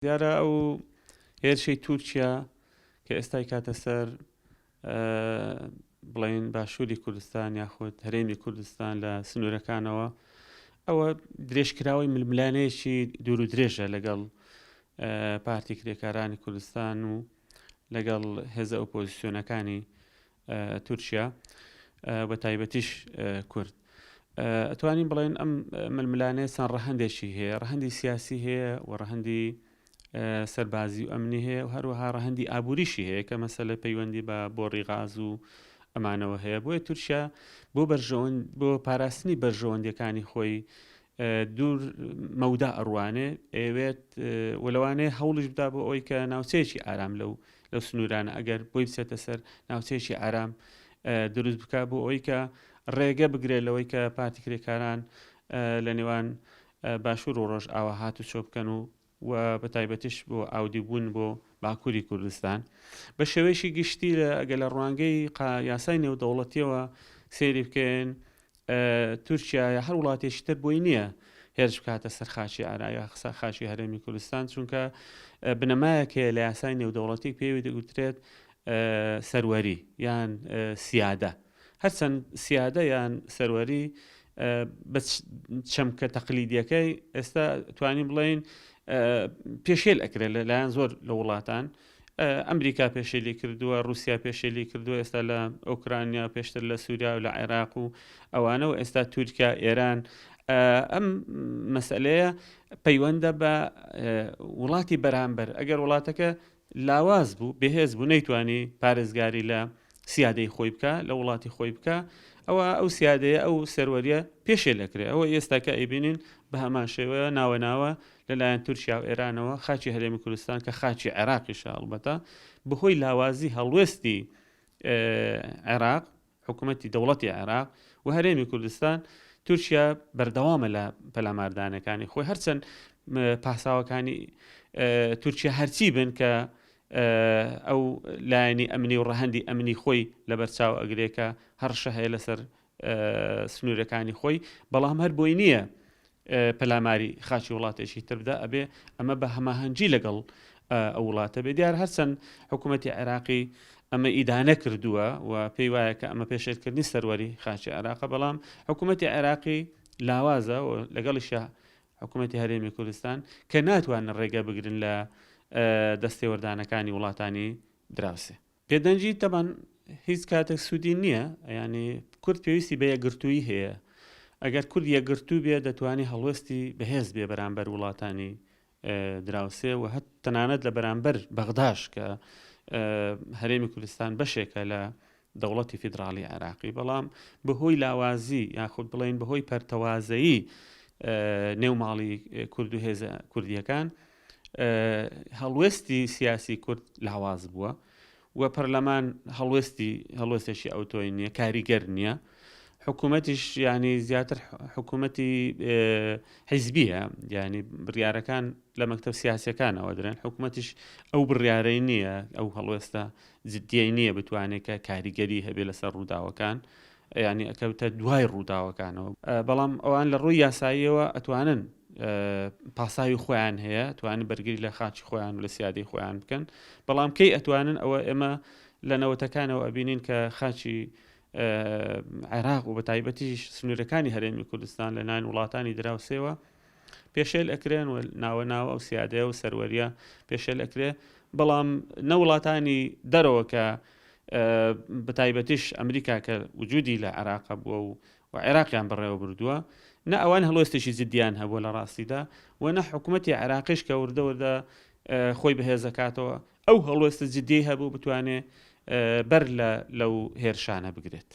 دیارە ئەو هێرشەی تورکیا کە ئێستای کاتە سەر بڵێن باشووری کوردستان یاخود هەرێمی کوردستان لە سنوورەکانەوە ئەوە درێژکراوەی ململانەیەکی دوور و درێژە لەگەڵ پارتی کرێکارانی کوردستان و لەگەڵ هێزە ئۆپۆزیسیۆنەکانی تورکیا بە تایبەتیش کورد. ئەتوانین بڵێن ئەم ململانێ چەند ڕەهەندێکی هەیە ڕەهەندی سیاسی هەیە و ڕەهەندی سەربازی و ئەمنی هەیە و هەروەها ڕەهەندی ئابووریشی هەیە کە مەسەلە پەیوەندی بە بۆڕی غاز و ئەمانەوە هەیە بۆیە تورکیا بۆ بەرژەوەند بۆ پاراستنی بەرژەوەندیەکانی خۆی دوور مەودا ئەڕوانێ ئەیەوێت و لەوانەیە هەوڵیش بدا بۆ ئەوەی کە ناوچەیەکی ئارام لەو لەو سنوورانە ئەگەر بۆی بچێتە سەر ناوچەیەکی ئارام دروست بکە بۆ ئەوەی کە ڕێگە بگرێت لەوەی کە پارتی کرێکاران لە نێوان باشوور و ڕۆژ ئاوا هات و چۆ بکەن و و بە تایبەتیش بۆ ئاودیوبوون بۆ باکووری کوردستان بە شێوەیەکی گشتی لە ئەگەر لە ڕوانگەی یاسای نێودەوڵەتیەوە سەیری بکەین تورکیا یا هەر وڵاتێکی تر بۆی نییە هێرش بکاتە سەر خاچی عێراق یا خسا خاچی هەرێمی کوردستان چونکە بنەمایەک هەیە لە یاسای نێودەوڵەتی پێوی دەگوترێت سەروەری یان سیادە هەرچەند سیادە یان سەروەری بە چەمکە تەقلیدیەکەی ئێستا توانین بڵێین پێشێل ئەکرێت لەلایەن زۆر لە وڵاتان ئەمریکا پێشێلی کردووە رووسیا پێشێلی کردووە ئێستا لە ئۆکرانیا پێشتر لە سووریا و لە عێراق و ئەوانە و ئێستا تورکیا ئێران ئەم مەسلەیە پەیوەندە بە وڵاتی بەرامبەر ئەگەر وڵاتەکە لاواز بوو، بێهێز بوو، نەیتوانی پارێزگاری لە سیادەی خۆی بکا، لە وڵاتی خۆی بکا، ئەوا ئەو سیادەیە، ئەو سەروەرییە پێشێل ئەکرێ. ئەوە ئێستا کە ئەیبینین بە هەمان شێوە ناوە ناوە لە لایەن تورکیا و ئێرانەوە خاکی هەرێمی کوردستان کە خاکی عێراقیشە ئەڵبەتە بەهۆی لاوازی هەڵوێستی عێراق حکومەتی دەوڵەتی عێراق و هەرێمی کوردستان، تورکیا بەردەوامە لە پەلاماردانەکانی خۆی، هەرچەند پاساوەکانی تورکیا هەرچی بن کە ئەو لایەنی ئەمنی و ڕەهەندی ئەمنی خۆی لەبەرچاو ئەگرێ کە هەڕشە هەیە لەسەر سنوورەکانی خۆی، بەڵام هەر بۆی نییە پەلاماری خاکی وڵاتێکی تر بدا ئەبێ ئەمە بە هەماهەنگی لەگەڵ ئەو وڵاتە بێ دیار هەرچەند حکوومەتی عێراقی ئەمە ئیدانە کردووە و پێی وایە کە ئەمە پێشێلکردنی سەروەری خاکی عێراقە بەڵام حکوومەتی عێراقی لاوازە و لەگەڵیشە حکوومەتی هەرێمی کوردستان کە ناتوانن ڕێگە بگرن لە دەستێوەردانەکانی وڵاتانی دراوسێ. بێدەنگی تەبعەن هیچ کاتێک سوودی نییە یعنی کورد پێویستی بە یەکگرتوویی هەیە ئەگەر کورد یەکگرتوو بێ دەتوانێت هەڵوێستی بەهێز بێ بەرامبەر وڵاتانی دراوسێ و هەت تەنانەت لە بەرامبەر بەغداش کە هەرێمی کوردستان بەشێکە لە دەوڵەتی فیدراڵی عێراقی بەڵام بەهۆی لاوازی یاخود بڵێن بەهۆی پەرتەوازەیی نێو ماڵی کورد و هێزە کوردیەکان هەڵوێستی سیاسی کورد لاواز بووە و پەرلەمان هەڵوێستی هەڵوێستێکی ئەوتۆی نییە کاریگەر نییە حکوومەتیش ینی زیاتر حکوومەتی حیزبیە ینی بڕیارەکان لە مەکتب سیاسەکانەوە درێن حکوومەتیش ئەو بڕیارەی نییە ئەو هەڵوێستە جددیەی نییە بتوانێت کە کاریگەری هەبێ لەسەر ڕووداوەکان یانی ئەکەوتە دوای ڕووداوەکانەوە بەڵام ئەوان لە ڕووی یاساییەوە ئەتوانن پاساوی خۆیان هەیە توانن بەرگری لە خاچی خۆیان و لە سیادەی خۆیان بکەن بەڵام کەی ئەتوانن ئەوە ئێمە لە نەوەتەکانەوە ئەبینین کە خاچی عێراق و بە تایبەتیش سنوورەکانی هەرێمی کوردستان لە لایەن وڵاتانی دراوسێوە پێشێل ئەکرێن و ناوە ناوە ئەو سیادەیە و سەروەریە پێشێل ئەکرێ بەڵام نە وڵاتانی دەرەوە کە بەتایبەتیش ئەمریکا کە وجودی لە عێراق بووە و و عێراقیان بەڕێوە بردووە نە ئەوان هەڵوێستێکی جدیان هەبووە لە ڕاستیدا و نە حکوومەتی عێراقیش کە وردە وردە خۆی بەهێزەکاتەوە ئەو هەڵوێستە جدی هەبوو بتوانێ بەر لە لەو هێرشانە بگرێت.